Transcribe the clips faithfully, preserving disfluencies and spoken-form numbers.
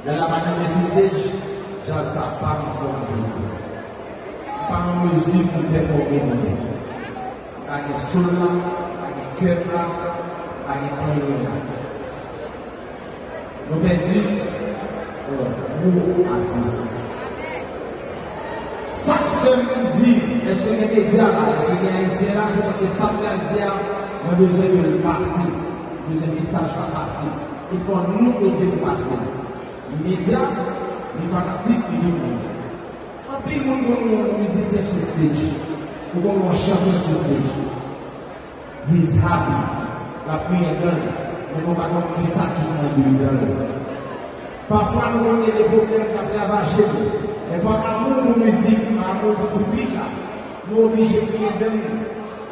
Lè l ap anime sou stage, djaz sa pa anfòm jodi a. Li pa an mezi pou l pèfòme kounye a. Li pa gen soul la, li pa gen kèb la, li pa gen anyen la. Nou pèdi yon gwo atis. Sa k fè m di, èske gen medya la, èske gen ayisyen la, se paske sa m pral di a, mwen bezwen ke l pase, mwen bezwen mesaj la pase. E fò nou ede l pase. Li medya, li fanatik, li gen moun. Anpil moun konn wè yon mizisyen sou stage, ou konn wè yon chantè sou stage. He's happy. L ap griyen dan l, men nou pa konn kisa ki anndan l. Pafwa nou konn gen de pwoblèm k ap ravaje nou, men pa amou pou mizik, pa amou pou piblik la, nou oblije griyen dan nou,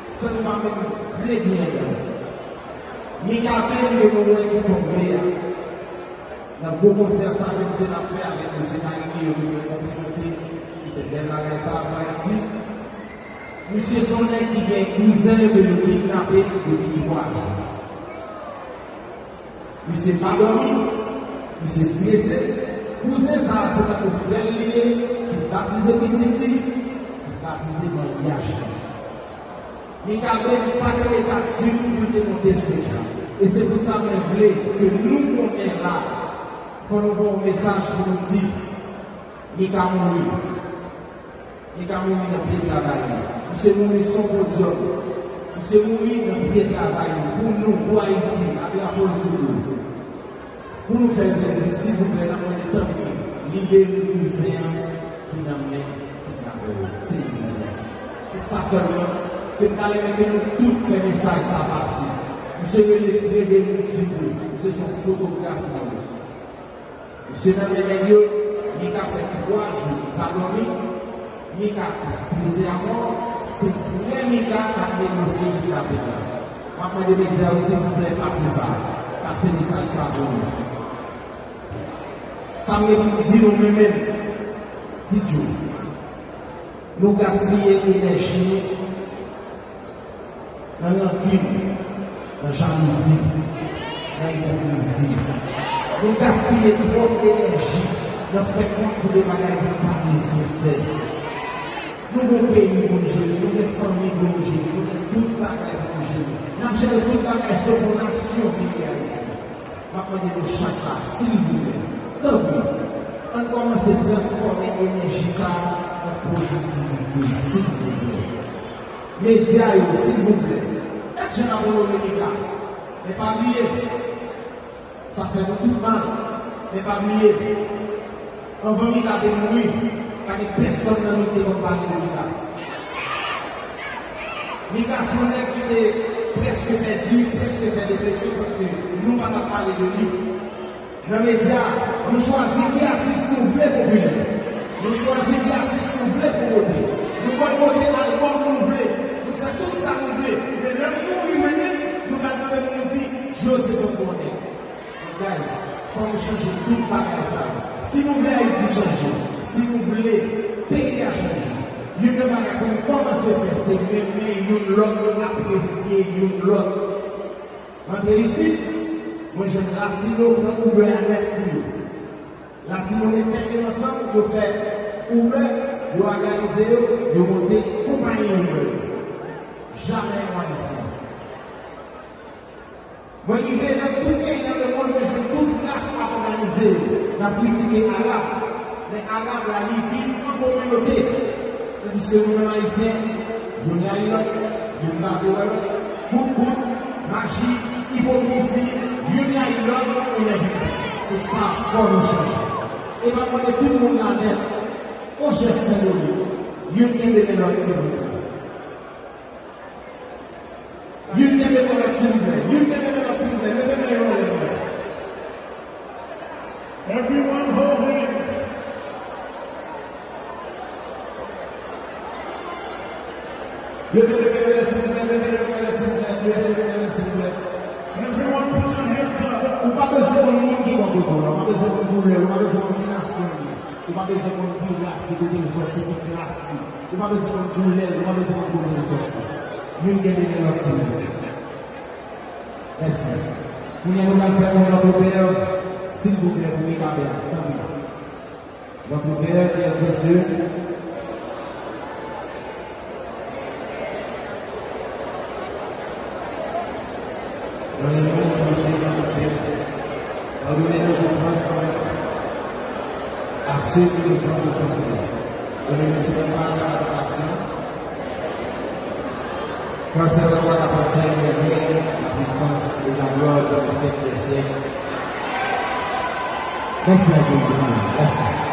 san nou pa menm vle griyen dan nou. Mika menm ke nou wè ki tonbe a, nan gwo konsè sa ke misye t ap fè avèk misye Karimi yo, ke mwen konplimente, ki fè bèl bagay sa a pou Ayiti. Misye se yon nèg ki gen kouzen ke yo kidnape depi twa jou. Misye pa dòmi, misye strese. Kouzen sa a se tankou frè l li ye, ki batize pitit li, ki batize maryaj li. Mika menm pa t an eta ditou pou l te monte stage la. E se pou sa mwen vle ke nou konnen la, fò nou voye yon mesaj pou nou di, Mika mouri. Mika mouri nan pye travay li. Misye mouri sou podyòm. Misye mouri nan pye travay li. Pou nou, pou Ayiti, ak drapo l sou do. Pou nou fè l plezi, silvouplè, n ap mande tanpri, libere kouzen an ki nan men kidnapè yo, silvouplè. Se sa sèlman ke m ta renmen ke nou tout fè mesaj sa pase. Misye rele Frederic Dupré, misye se yon fotograf nou ye. Misye nan men nèg yo, Mika fè twa jou li pa dòmi, Mika strese amò, se frè Mika k ap negosye kidnaping la. M ap mande medya yo silvouplè pase sa, pase mesaj sa pou nou. Sa m gen pou m di nou menm menm, Ti Djo, nou gaspiye enèji nou nan rankin, nan jalouzi, nan ipokrizi. Nou gaspiye twòp enèji nan fè kont pou de bagay ki pa nesesè. Nou gon peyi pou n jere, nou gen fanmi pou n jere, nou gen tout bagay pou n jere. N ap jere tout bagay sof yon nasyon peyi Ayiti. M ap mande nou chak la, silvouplè, tanpri, ann kòmanse transfòme enèji sa a an pozitivite, silvouplè. Medya yo, silvouplè, gad jan n ap onore Mika. Men pa bliye, sa fè nou tout mal. Men pa bliye, anvan Mika te mouri, pa gen pèsonn nan nou ki te konn pale de Mika. Mika se yon nèg ki te prèske pèdi, prèske fè depresyon, paske nou pa t ap pale de li. Nan medya, nou chwazi ki atis nou vle popilè. Nou chwazi ki atis nou vle pwomote. Nou bòykote albòm nou vle. Nou fè tout sa nou vle. Men lè nou mouri menm, nou pral kanpe pou nou di, José Bob Bonnet. Guys, fò nou chanje tout bagay sa yo. Si nou vle Ayiti chanje, si nou vle peyi a chanje, youn nan bagay pou nou kòmanse fè, se renmen youn lòt e apresye youn lòt. M antre isit, mwen jwenn Latino pran Uber a nèt pou yo. Latino mete tèt yo ansanm, yo fè Uber, yo òganize yo, yo monte konpayi Uber. Jamè yon Ayisyen. Mwen rive nan tout peyi nan lemonn, mwen jwenn tout ras ap òganize yo. N ap kritike Arab, men Arab la, li viv an kominote. Tandiske nou menm Ayisyen, youn rayi lòt, youn pa vle wè lòt, kout kout, maji, ipokrizi, youn rayi lòt, enèji. Se sa fò nou chanje. E m ap mande tout moun la nèt, yon jès senbolik, youn kenbe men lòt silvouplè. Youn kenbe men lòt silvouplè. Youn kenbe men lòt silvouplè. Leve men yo anlè pou mwen. Everyone hold hands. Leve, leve, leve, silvouplè, leve, leve, leve, silvouplè, leve, leve, leve, silvouplè. Everyone put your hands up. Ou pa bezwen konn moun ki bò kote w la, ou pa bezwen konn koulè l, ou pa bezwen konn ki nasyon l ye, ou pa bezwen konn ki ras li, kote l sòti, ki klas li, ou pa bezwen konn koulè l, ou pa bezwen konn kote l sòti. Youn kenbe men lòt silvouplè. Mèsi. Kounye a nou pral fè yon lòt opè, silvouplè, pou Mika Bèl. Tanpri. Notre Père qui es aux cieux, pardonnez-nous aujourd'hui notre peine. Pardonnez nos offenses à ceux qui nous ont offensés. Et ne nous soumets pas à la tentation, car c'est à toi qu'appartient le règne, la puissance et la gloire pour les siècles des siècles. Merci à vous. Merci.